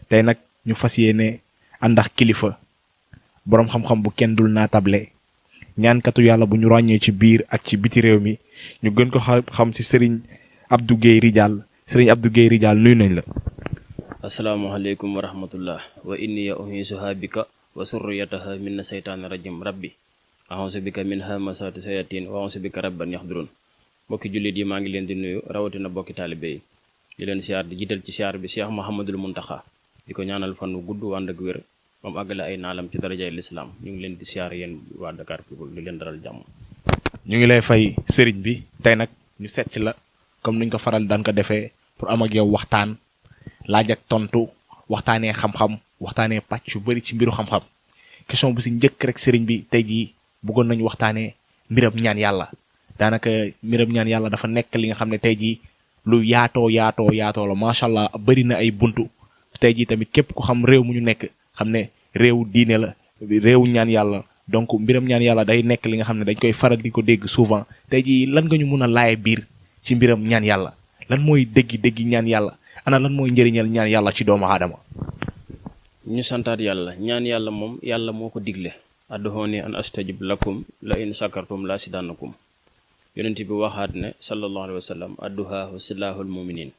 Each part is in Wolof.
tey nag ñu fas yéene ànd ak kilifa boroom xam-xam bu kenn dul naatable ñaankatu yàlla bu ñu ràññee ci biir ak ci biti réew mi ñu gën ko xam ci Serigne Abdou Guèye Ridial Serigne Abdou Guèye Ridial nuyu nañ la. asalaamaaleykum wa rahmatullah wa inni uhiisuha bika wa surriyataha min seytaani rajim rabbi a'uuzu bika min hamasaati sayatin wa a'uuzu bika rabban yaxdurun. mbokki jullit yi maa ngi leen di nuyu rawatina bokki taalibe yi di leen siyaar di jiital ci siyaar bi Cheikh Mouhamadul Muntaxa di ko ñaanal fan wu gudd wànd ak wér ba mu àggale ay naalam ci darajay lislaam. ñu ngi leen di siyaar yéen waa Dakar People di leen dalal jàmm. ñu ngi lay fay sëriñ bi tey nag ñu seet si la comme niñ ko faral daan ko defee pour am ak yow waxtaan laaj ak tontu waxtaanee xam-xam waxtaanee pàcc yu bari ci mbiru xam-xam. question bu si njëkk rek sëriñ bi tey jii bëggoon nañu waxtaanee mbiram ñaan yàlla. daanaka mbiram ñaan yàlla dafa nekk li nga xam ne tey jii lu yaatoo la macha allah bëri na ay buntu tey jii tamit képp ku xam réew mu ñu nekk xam ne réewu diine la réewu ñaan yàlla donc mbiram ñaan yàlla day nekk li nga xam ne dañ koy faral di ko dégg souvent tey jii lan nga ñu mun a laaye biir ci mbiram ñaan yàlla lan mooy déggi ñaan yàlla ana lan mooy njëriñal ñaan yàlla ci doomu aadama. ñu santaat yàlla ñaan yàlla moom yàlla moo ko digle adduhooni an astajib lakum la in sakartum la sidannakum. yonent bi waxaat ne sallallahu alayhi wa sallam adduhaahu silaahul muminin.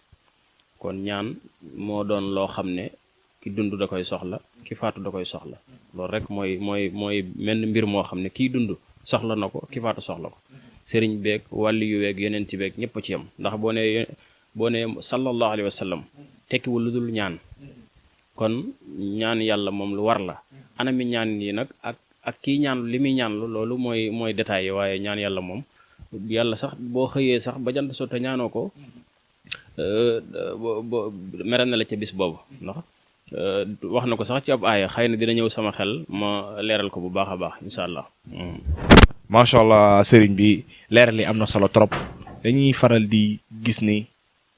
kon ñaan moo doon loo xam ne ki dund da koy soxla ki faatu da koy soxla loolu rek mooy menn mbir moo xam ne kiy dund soxla na ko ki faatu soxla ko. sëriñ beeg wàlli yu weeg yonent beeg ñëpp ci yam ndax boo nee sallallahu alayhi wa sallam tekkiwul lu dul ñaan. kon ñaan yàlla moom lu war la anami ñaan yi nag ak kii ñaan li muy ñaan loolu mooy détail yi waaye ñaan yàlla moom yàlla sax boo xëyee sax ba jant sotte ñaanoo ko mere na la ca bis boobu ndax wax na ko sax ci ab aaya xëy na dina ñëw sama xel ma leeral ko bu baax a baax incha allah. macha allah sëriñ bi leeral li am na solo trop dañuy faral di gis ni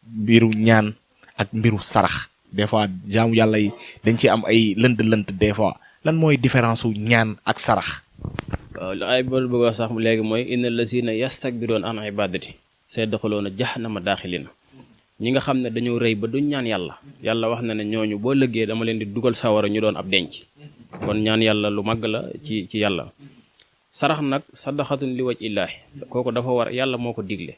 mbiru ñaan ak mbiru sarax des fois jaamu yàlla yi dañ ci am ay lënt des fois lan mooy différence su ñaan ak sarax. waaw ay bol bëgg wax sax léegi mooy innal lazina yastakbiroon an ibadati sayadxuluuna jahannama daaxilina. ñi nga xam ne dañoo rëy ba duñ ñaan yàlla wax na ne ñooñu boo lëggee dama leen di dugal sawara ñu doon ab denc. kon ñaan yàlla lu màgg la ci yàlla. sarax nag sadaxatun li waj illaahi kooku dafa war yàlla moo ko digle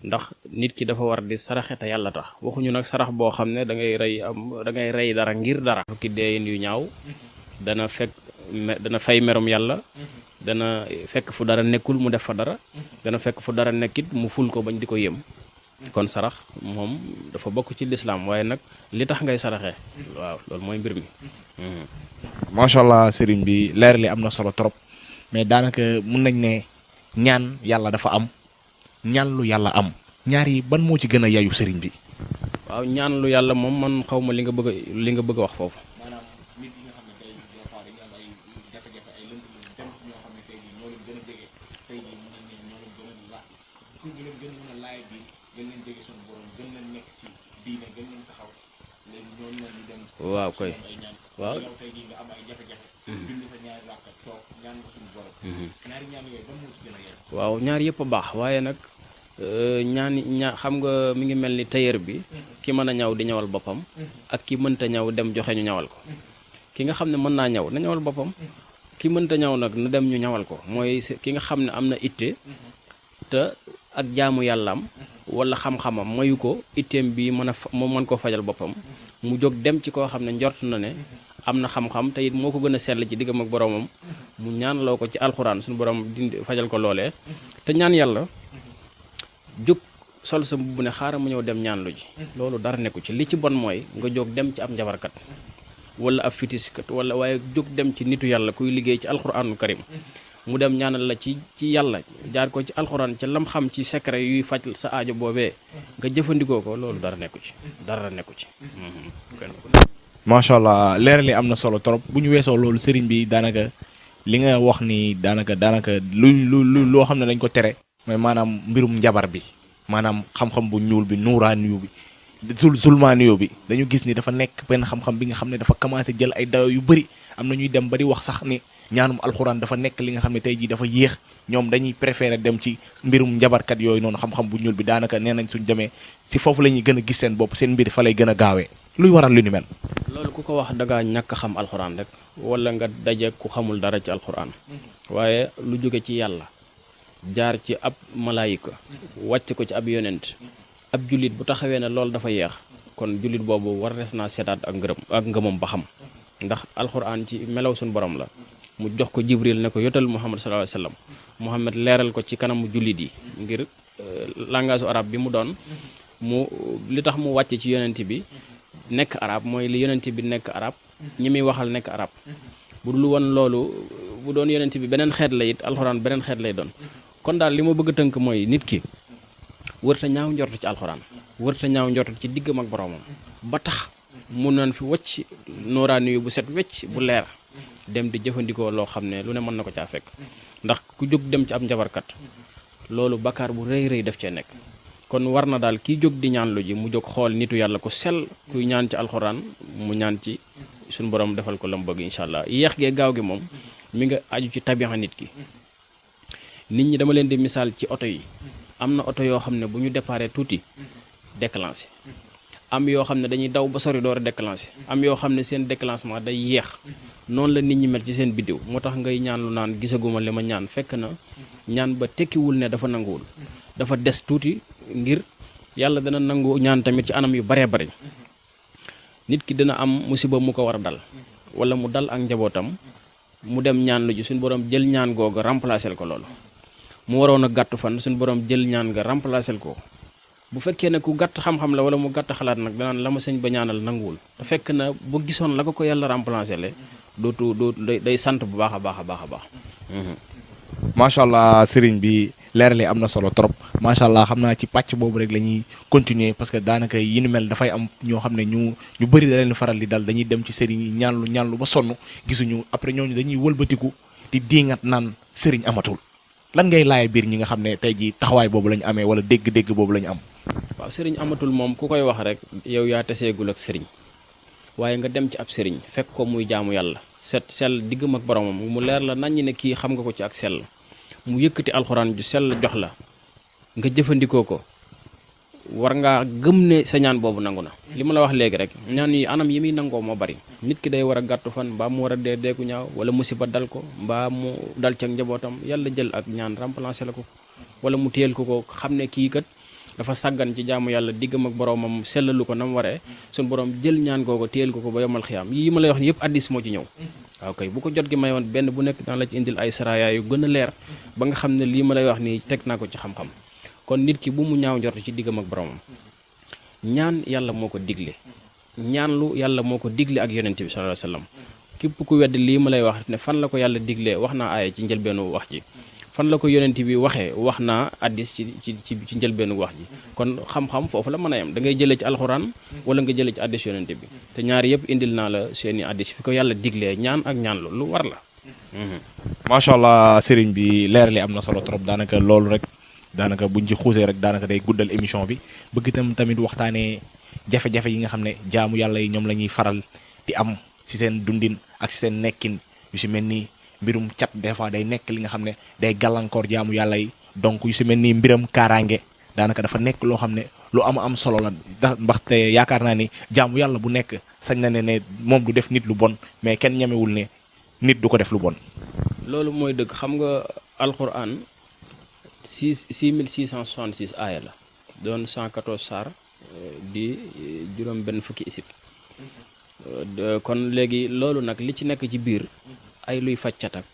ndax nit ki dafa war di saraxe te yàlla tax waxuñu nag sarax boo xam ne da ngay rey dara ngir dara. ki deeyin yu ñaaw dana fay merum yàlla. dana fekk fu dara nekkul mu def fa dara. dana fekk fu dara nekkit mu ful ko bañ di ko yëm. kon sarax moom dafa bokk ci lislaam waaye nag li tax ngay saraxee waaw loolu mooy mbir mi. macha allah sëriñ bi leer li am na solo trop mais daanaka mun nañ ne ñaan yàlla dafa am ñaan lu yàlla am ñaar yi ban moo ci gën a yayu sëriñ bi. waaw ñaan lu yàlla moom man xaw ma li nga bëgg a wax foofu. waaw koy waaw waaw ñaar yëpp a baax waaye nag ñaan xam nga mi ngi mel ni tailleur bi ki mën a ñaw di ñawal boppam ak ki mënta ñaw dem joxe ñu ñawal ko. ki nga xam ne mën naa ñaw na ñawal boppam ki mënta ñaw nag nu dem ñu ñawal ko mooy ki nga xam ne am na itte te ak jaamu yàllaam wala xam-xamam mayu ko itteem bi moom mën koo fajal boppam mu jóg dem ci koo xam ne njort na ne am na xam-xam te it moo ko gën a sell ci diggam ak boromam mu ñaanloo ko ci alxuraan suñu borom dindi fajal ko loolee. te ñaan yàlla jóg sol sa mbubb ne xaaral mu ñëw dem ñaan lu ji loolu dara nekku ci li ci bon mooy nga jóg dem ci ab njabarkat wala ab fitiskat wala waaye jóg dem ci nitu yàlla kuy liggéey ci alxuraanul karim mu dem ñaanal la ci yàlla jaar ko ci alxuraan ca lam xam ci secret yuy faj sa aajo boobee nga jëfandikoo ko loolu dara nekku ci. macha allah leeral li am na solo trop bu ñu weesoo loolu sëriñ bi daanaka li nga wax ni daanaka lu loo xam ne dañ ko tere. mooy maanaam mbirum njabar bi maanaam xam-xam bu ñuul bi nuuraaniyu bi zulmaaniyu bi dañu gis ni dafa nekk benn xam-xam bi nga xam ne dafa commencé jël ay dayo yu bëri am na ñuy dem ba di wax sax ni ñaanum alxuraan dafa nekk li nga xam ne tey jii dafa yéex ñoom dañuy préféré dem ci mbirum njabarkat yooyu noonu xam-xam bu ñuul bi daanaka nee nañ suñ demee si foofu la ñuy gën a gis seen bopp seen mbir fa lay gën a gaawee luy waral lu ni mel. loolu ku ko wax da ngaa ñàkk xam alxuraan rek wala nga daje ku xamul dara ci alxuraan waaye lu jóge ci yàlla jaar ci ab malaayika wàcc ko ci ab yonent ab jullit bu taxawee ne loolu dafa yeex kon jullit boobu war des naa seetaat ak ngëmam ba xam ndax alxuraan ci melaw suñu borom la mu jox ko jibril ne ko yotal muhammad sallallahu alayhi wasallam muhammad leeral ko ci kanamu jullit yi ngir langage arab bi mu doon mu li tax mu wàcc ci yonent bi nekk arab mooy li yonent bi nekk arab ñi muy waxal nekk arab bu dul woon loolu bu doon yonent bi beneen xeet la it alxuraan beneen xeet lay doon kon daal li ma bëgg a tënk mooy nit ki wërta ñaaw njort ci alxuraan wërta ñaaw njort ci diggam ak boromam ba tax mu naan fi wacc nooraani yu bu set wecc bu leer dem di jëfandikoo loo xam ne lu ne mën na ko caa fekk ndax ku jóg dem ci ab njabarkat loolu bakkaar bu rëy rëy def cee nekk kon war na daal kiy jóg di ñaan lu ji mu jóg xool nitu yàlla ko sell kuy ñaan ci alxuraan mu ñaan ci suñu borom defal ko la mu bëgg incha allah yeex gee gaaw gi moom mi nga aju ci tabixa nit ki nit ñi dama leen di misaal ci oto yi am na oto yoo xam ne bu ñu déparé tuuti déclenché am yoo xam ne dañuy daw ba sori door a déclenché am yoo xam ne seen déclenchement day yeex noonu la nit ñi mel ci seen biddiw moo tax ngay ñaan lu naan gisaguma li ma ñaan fekk na ñaan ba tekkiwul ne dafa nanguwul dafa des tuuti ngir yàlla dana nangu ñaan tamit ci anam yu baree bari nit ki dina am musiba mu ko war a dal wala mu dal ak njabootam mu dem ñaan lu ji suñu borom jël ñaan googa remplacer ko loolu mu waroon a gàtt fan suñu borom jël ñaan nga remplacer ko bu fekkee ne ku gàtt xam-xam la wala mu gàtt xalaat nag danaan la ma sëñ ba ñaanal nanguwul te fekk na bu gisoon la ko yàlla remplacer le dootu day sant bu baax a baax a baax a baax. macha allah sëriñ bi leerale am na solo trop macha allah xam naa ci pàcc boobu rek la ñuy continuer parce que daanaka yi ni mel dafay am ñoo xam ne ñu bëri da leen faral di dal dañuy dem ci sëriñ yi ñaanlu ba sonn gisuñu après ñooñu dañuy wëlbatiku di diingat naan sëriñ amatul lan ngay laaya biir ñi nga xam ne tey jii taxawaay boobu la ñu amee wala dégg-dégg boobu la ñu am. waaw sëriñ amatul moom ku koy wax rek yow yaa teseegul ak sëriñ waaye nga dem ci ab sëriñ fekk ko muy jaamu yàlla set sell diggam ak boromam mu leer la naññ ne kii xam nga ko ci ak sell mu yëkkati alxuraan ju sell jox la nga jëfandikoo ko war ngaa gëm ne sa ñaan boobu nangu na li ma la wax léegi rek ñaan yi anam yi muy nangoo moo bari nit ki day war a gàttu fan mbaa mu war a dee deeku ñaaw wala musiba dal ko mbaa mu dal ca njabootam yàlla jël ak ñaan remplacé la ko wala mu téyel ko xam ne kii kat dafa sàggan ci jaamu yàlla diggam ak boromam sellalu ko na mu waree suñu borom jël ñaan googu téyel ko ba yomal xiyaam yii ma lay wax ni yëpp addis moo ci ñëw waaw kay bu ko jot gi mayoon benn bu nekk daan la ci indil ay saraya yu gën a leer ba nga xam ne lii ma lay wax nii teg naa ko ci xam-xam kon nit ki bu mu ñaaw njort ci diggam ak boromam ñaan yàlla moo ko digle ñaanlu yàlla moo ko digle ak yonent bi sallallahu alayhi wasallam képp ku wedd lii ma lay wax ne fan la ko yàlla diglee wax naa aaya ci njëlbeenu wax ji fan la ko yonent bi waxee wax naa addis ci njëlbeenu wax ji kon xam-xam foofu la mën a yem da ngay jëlee ci alxuraan wala nga jëlee ci addis yonent bi te ñaari yëpp indil naa la seeni addis fi ko yàlla diglee ñaan ak ñaan lu war la. macha allah sëriñ bi leer li am na solo trop daanaka loolu rek daanaka buñ ci xuusee rek daanaka day guddal émission bi bëgg itam tamit waxtaanee jafe-jafe yi nga xam ne jaamu yàlla yi ñoom la ñuy faral di am ci seen dundin ak ci seen nekkin yu si mel ni mbirum cat des fois day nekk li nga xam ne day gàllankoor jaamu yàlla yi donc yu si mel ni mbiram kaaraange daanaka dafa nekk loo xam ne lu am solo la ndaxte yaakaar naa ni jaamu yàlla bu nekk sañ na ne moom du def nit lu bon mais kenn ñemewul ne nit du ko def lu bon. loolu mooy dëgg xam nga alxuraan 6666 aaya la doon 114 saar di juróom benn fukki isib kon léegi loolu nag li ci nekk ci biir ay luy faj cat ak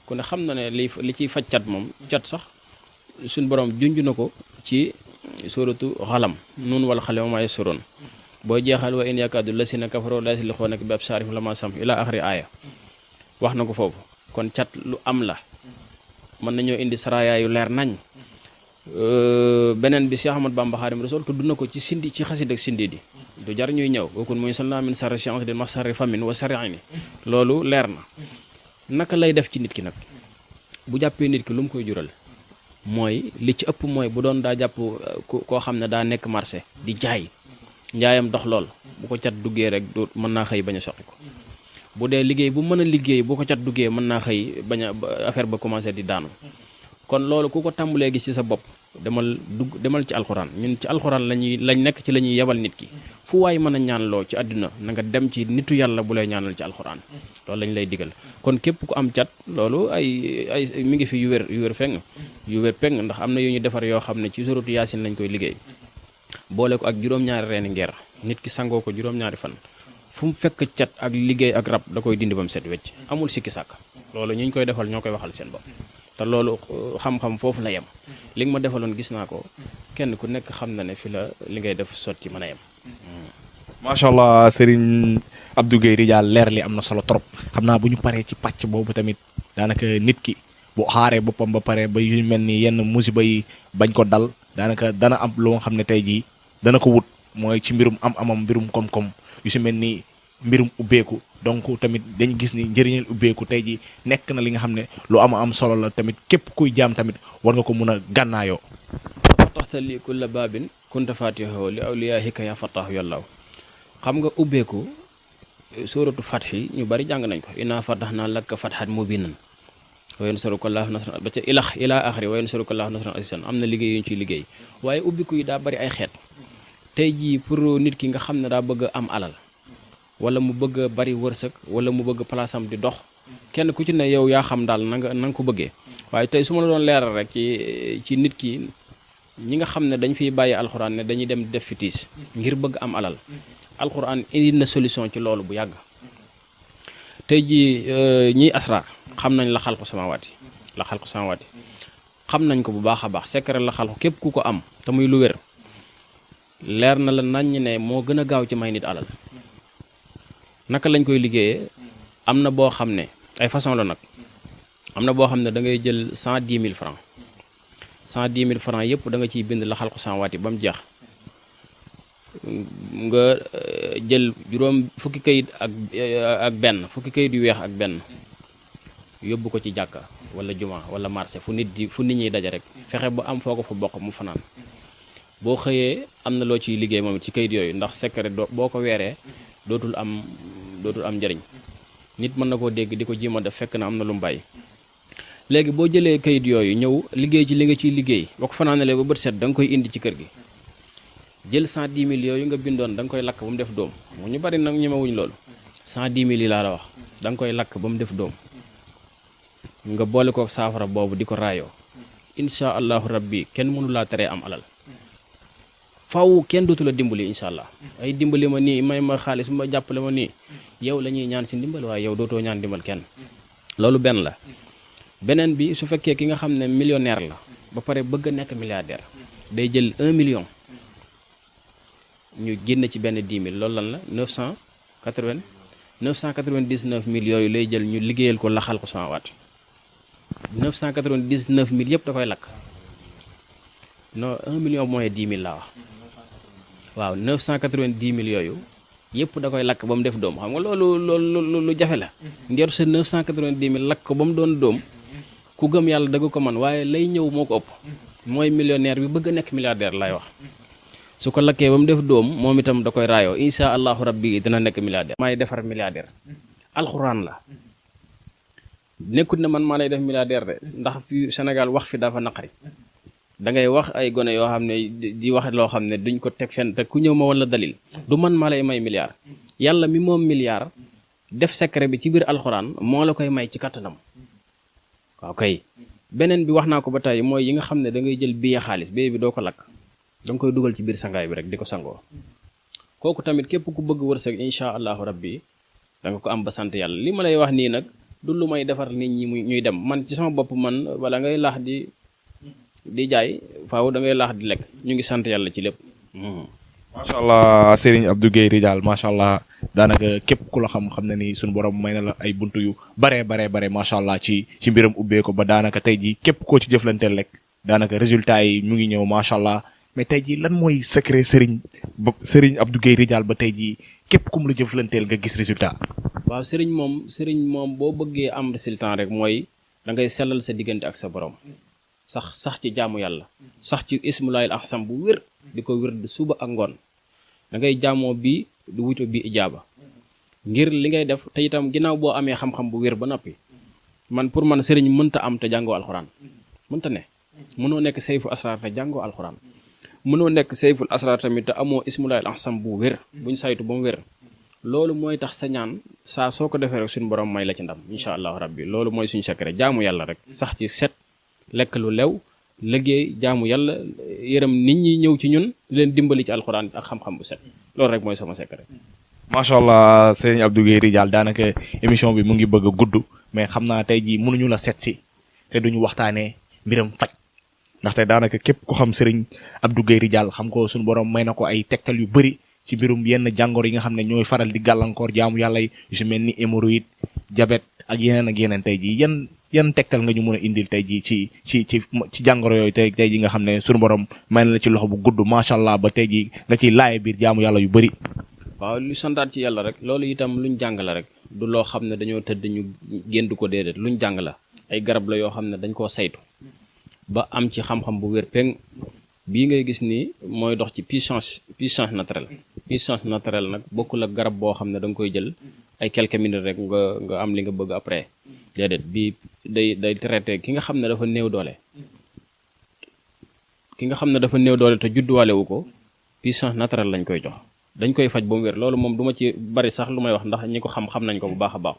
ku ne xam na ne li ciy faj cat moom cat sax suñ borom junj na ko ci suratu xalam nun wala xale ma yasuroon boo jeexal wa in yakaadu lasina kafaroo la yasliquunaka bi absaarihim lamma sami'u ila axiri aaya wax na ko foofu kon cat lu am la mën nañoo indi saraya yu leer nañ beneen bi Cheikh Ahmad Bamba Xaadimu Rasuul tudd na ko ci sindi ci xasid ak sindi di du jar ñuy ñëw bokkun muy salna min sarri chance di ma sarri famin wa sarri ayni loolu leer na naka lay def ci nit ki nag bu jàppee nit ki lu mu koy jural mooy li ci ëpp mooy bu doon daa jàpp koo xam ne daa nekk marché di jaay njaayam dox lool bu ko cat duggee rek du mën naa xëy bañ a soqi ko bu dee liggéey bu mën a liggéey bu ko cat duggee mën naa xëy bañ a affaire ba commencé di daanu kon loolu ku ko tàmbalee gis ci sa bopp demal ci alxuraan ñun ci alxuraan lañ nekk ci la ñuy yebal nit ki fu waay mën a ñaanloo ci àdduna na nga dem ci nitu yàlla bu lay ñaanal ci alxuraan loolu lañ lay digal kon képp ku am cat loolu ay mi ngi fi yu wér peng ndax am na yu ñu defar yoo xam ne ci suratu yaasin lañ koy liggéey boole ko ak juróom-ñaari reeni ngeer nit ki sangoo ko juróom-ñaari fan fu mu fekk cat ak liggéey ak rab da koy dindi ba mu set wecc amul sikki sàkk loolu ñu koy defal ñoo koy waxal seen bopp te loolu xam-xam foofu la yem li nga ma defaloon gis naa ko kenn ku nekk xam na ne fi la li ngay def sotti mën a yem. macha allah Serigne Abdou Guèye Ridial leer li am na solo trop xam naa bu ñu paree ci pàcc boobu tamit daanaka nit ki bu xaaree boppam ba pare ba yu mel ni yenn musiba yi bañ ko dal daanaka dana am loo nga xam ne tey jii dana ko wut mooy ci mbirum amam mbirum koom-koom yu si mel ni mbirum ubbeeku donc tamit dañu gis ni njëriñal ubbeeku tey ji nekk na li nga xam ne lu am solo la tamit képp kuy jaam tamit war nga ko mun a gànnaayoo. taxta li kulla baabin kunta fatihahu li awliyaahika ya fatahu yàllaaw xam nga ubbeeku suuratu fatxi ñu bari jàng nañ ko inna fatahnaa laka fathan mubiinan wa yansuruka llaahu nasran ba ca ilaa axiri wa yansuruka llaahu nasran azizan am na liggéey yu ñu ciy liggéey waaye ubbiku yi daa bari ay xeet tey jii pour nit ki nga xam ne daa bëgg am alal wala mu bëgg a bari wërsëg wala mu bëgg palaasam di dox kenn ku ci ne yow yaa xam daal na nga ko bëggee waaye tey su ma la doon leeral rek ci nit ki ñi nga xam ne dañ fiy bàyyi alxuraan ne dañuy dem def fitiis ngir bëgg am alal alxuraan indi na solution ci loolu bu yàgg tey jii ñiy asraar xam nañ la xalqu samawaati xam nañ ko bu baax a baax secret la xalqu képp ku ko am te muy lu wér leer na la naññ ne moo gën a gaaw ci may nit alal naka lañ koy liggéeyee am na boo xam ne ay façon la nag am na boo xam ne da ngay jël 110 000 francs 110 000 francs yëpp da nga ciy bind la xalqu samawaati ba mu jeex nga jël fukki kayit ak benn fukki kayit yu weex ak benn yóbbu ko ci jàkka wala juma wala marché fu nit ñiy daje rek fexe ba am foo ko fa bokk mu fanaan boo xëyee am na loo ciy liggéey moom ci kayit yooyu ndax secret boo ko weeree dootul am njëriñ nit mën na koo dégg di ko jéem a def fekk na am na lu mu bàyyi léegi boo jëlee kayit yooyu ñëw liggéey ci li nga ciy liggéey boo ko fanaanalee ba bët set da nga koy indi ci kër gi jël 110 000 yooyu nga bindoon da nga koy lakk ba mu def doom ñu bari nag ñemewuñ loolu 110 000 yi laa la wax da nga koy lakk ba mu def doom nga boole kook saafara boobu di ko raayoo incha allahu rabbi kenn mënu laa teree am alal faw kenn dootu la dimbali incha allah ay dimbali ma nii may ma xaalis ma jàppale ma nii yow la ñuy ñaan si ndimbal waaye yow dootoo ñaan dimbal kenn loolu benn la beneen bi su fekkee ki nga xam ne millionnaire la ba pare bëgg a nekk milliardaire day jël 1 million ñu génn ci benn 10 000 loolu lan la 999 000 yooyu lay jël ñu liggéeyal ko la xalqu samawaat 999 000 yëpp da koy lakk non 1 million mooy 10 000 laa wax waaw 990 000 yooyu yëpp da koy lakk ba mu def doom xam nga loolu lu jafe la ngir sa 990 000 lakk ko ba mu doon doom ku gëm yàlla dëgg ko man waaye lay ñëw moo ko ëpp mooy millionnaire bi bëgg a nekk milliardaire lay wax su ko lakkee ba mu def doom moom itam da koy raayoo insha allahu rabbi dina nekk milliardaire may defar milliardaire alxuraan la nekkut ne man maa lay def milliardaire de ndax fi Sénégal wax fi dafa naqari da ngay wax ay gone yoo xam ne di wax loo xam ne duñ ko teg fenn te ku ñëw ma wala dalil du man maa lay may milliard yàlla mi moom milliard def secret bi ci biir alxuraan moo la koy may ci kattanam waaw kay beneen bi wax naa ko ba tey mooy yi nga xam ne da ngay jël billet xaalis billet bi doo ko lakk da nga koy dugal ci biir sangaay bi rek di ko sangoo kooku tamit képp ku bëgg wërsëg incha allahu rabbi da nga ko am ba sant yàlla li ma lay wax nii nag du lu may defar nit ñi ñuy dem man ci sama bopp man wala ngay laax di jaay faaw da ngay laax di lekk ñu ngi sant yàlla ci lépp. macha allah Serigne Abdou Guèye Ridial macha allah daanaka képp ku la xam ne ni suñu borom may na la ay buntu yu bare macha allah ci mbiram ubbee ko ba daanaka tey jii képp koo ci jëflanteel rek daanaka résultat yi mu ngi ñëw macha allah mais tey jii lan mooy secret Serigne Abdou Guèye Ridial ba tey jii képp ku mu la jëflanteel nga gis résultat. waaw Serigne moom boo bëggee am résultat rek mooy da ngay sellal sa diggante ak sa borom. sax ci jaamu yàlla sax ci ismulaayil ahsam bu wér di ko wér suba ak ngoon da ngay jaamoo bii du wuto bi ijaaba ngir li ngay def te itam ginnaaw boo amee xam-xam bu wér ba noppi man pour man sëriñ mënta am te jàngoo alxuraan mënta ne mënoo nekk sayfu asraar te jàngoo alxuraan mënoo nekk sayful asrar tamit te amoo ismulaayil ahsam bu wér buñ saytu ba mu wér loolu mooy tax sa ñaan saa soo ko defee rek suñu borom may la ci ndam incha allahu rabbi loolu mooy suñu secret jaamu yàlla rek sax ci set lekk lu lew liggéey jaamu yàlla yërëm nit ñi ñëw ci ñun leen dimbali ci alxuraan ak xam-xam bu set loolu rek mooy sama secret. macha allah sëriñ Abdou Guèye Ridial daanaka émission bi mu ngi bëgg a gudd mais xam naa tey jii mënuñu la seet si te duñu waxtaanee mbiram faj ndaxte daanaka képp ko xam sëriñ Abdou Guèye Ridial xam ko suñu borom may na ko ay tegtal yu bëri ci mbirum yenn jàngoro yi nga xam ne ñooy faral di gàllankoor jaamu yàlla yi yu si mel ni hémorroïde diabète ak yeneen tey jii yan tegtal nga ñu mën a indil tey jii ci jàngoro yooyu tey jii nga xam ne suñu borom may na la ci loxo bu gudd macha allah ba tey jii nga ciy laaye biir jaamu yàlla yu bëri. waaw lu santaat ci yàlla rek loolu itam luñ jàng la rek du loo xam ne dañoo tëdd ñu génn ko déedéet luñ jàng la ay garab la yoo xam ne dañ koo saytu ba am ci xam-xam bu wér peng bii ngay gis ni mooy dox ci puissance naturelle nag bokkul ak garab boo xam ne da nga koy jël ay quelques minutes rek nga am li nga bëgg après déedéet bii day traité ki nga xam ne dafa néew doole te judduwaale wu ko puissance naturelle lañ koy jox dañ koy faj ba mu wér loolu moom du ma ci bari sax lu may wax ndax ñi ko xam nañ ko bu baax a baax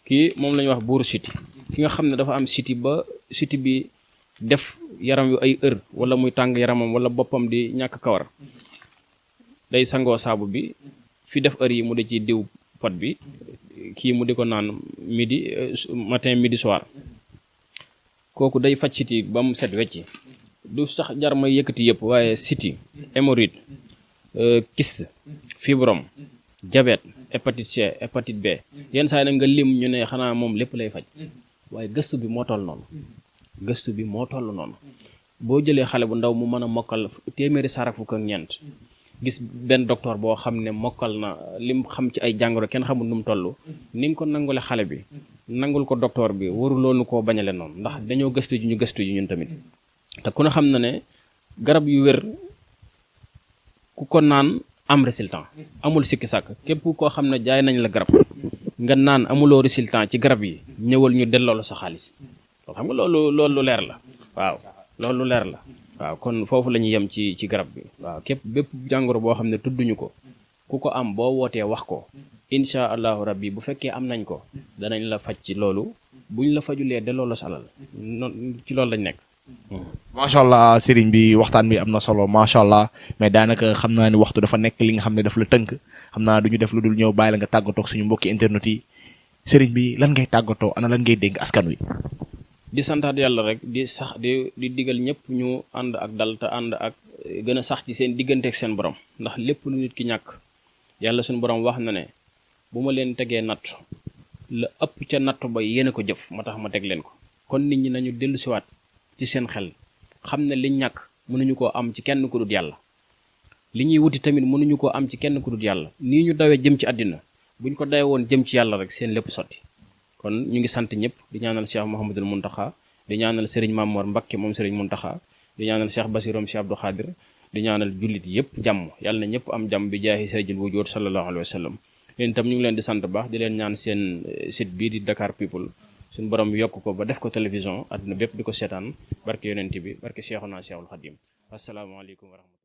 kii moom la ñuy wax buuru siti ki nga xam ne dafa am siti ba siti bi def yaram yu ay heure wala muy tàng yaramam wala boppam di ñàkk kawar day sangoo saabu bi fi def heure yi mu di ci diw pot bi kii mu di ko naan matin midi soir kooku day faj siti ba mu set wecci du sax jar may yëkkati yëpp waaye siti hémorroïde kyste fibrome diabète hépatite C hépatite B yenn saa yi nag nga lim ñu ne xanaa moom lépp lay faj waaye gëstu bi moo toll noonu boo jëlee xale bu ndaw mu mën a mokkal téeméeri sarak fukk ak ñeent gis benn docteur boo xam ne mokkal na lim xam ci ay jàngoro kenn xamul nu mu toll ni nga ko nangule xale bi nangul ko docteur bi waruloonu koo bañale noonu ndax dañoo gëstu ji ñun tamit te ku ne xam na ne garab yu wér ku ko naan am résultat amul sikki sàkk képp koo xam ne jaay nañ la garab nga naan amuloo résultat ci garab yi ñëwal ñu delloo la sa xaalis xam nga loolu leer la waaw loolu leer la waaw kon foofu la ñuy yem ci garab bi waaw képp bépp jàngoro boo xam ne tudduñu ko ku ko am boo wootee wax ko incha allahu rabbi bu fekkee am nañ ko danañ la faj ci loolu buñ la fajulee delloo la sa alal ci loolu lañ nekk. macha allah sëriñ bi waxtaan bi am na solo macha allah mais daanaka xam naa ne waxtu dafa nekk li nga xam ne daf la tënk xam naa du ñu def lu dul ñëw bàyyi la nga tàggatoo ak suñu mbokki internet yi sëriñ bi lan ngay tàggatoo ana lan ngay dénk askan wi. di santaat yàlla rek di digal ñëpp ñu ànd ak dal te ànd ak gën a sax ci seen diggante ak seen borom ndax lépp lu nit ki ñàkk yàlla suñu borom wax na ne bu ma leen tegee natt la ëpp ca natt ba yéen a ko jëf moo tax ma teg leen ko kon nit ñi nañu dellu siwaat ci seen xel xam ne liñ ñàkk mënuñu koo am ci kenn ku dul yàlla li ñuy wuti tamit mënuñu koo am ci kenn ku dul yàlla nii ñu dawee jëm ci àddina buñ ko dawee woon jëm ci yàlla rek seen lépp sotti kon ñu ngi sant ñëpp di ñaanal Cheikh Mouhamadul Mountakha di ñaanal Serigne Mamor Mbakke moom Serigne Mountakha di ñaanal Cheikh Basirom Cheikh Abdou Khadir di ñaanal jullit yëpp jàmm yàlla na ñëpp am jàmm bi jaahi sayyidil wujuud sallallahu alayhi wa sallam leen itam ñu ngi leen di sant baax di leen ñaan seen site bii di Dakar People suñu borom yokk ko ba def ko télévision àdduna bépp di ko seetaan barke yonent bi barke Cheikhuna Cheikhul Khadim asalaamaaleykum wa rahmatulah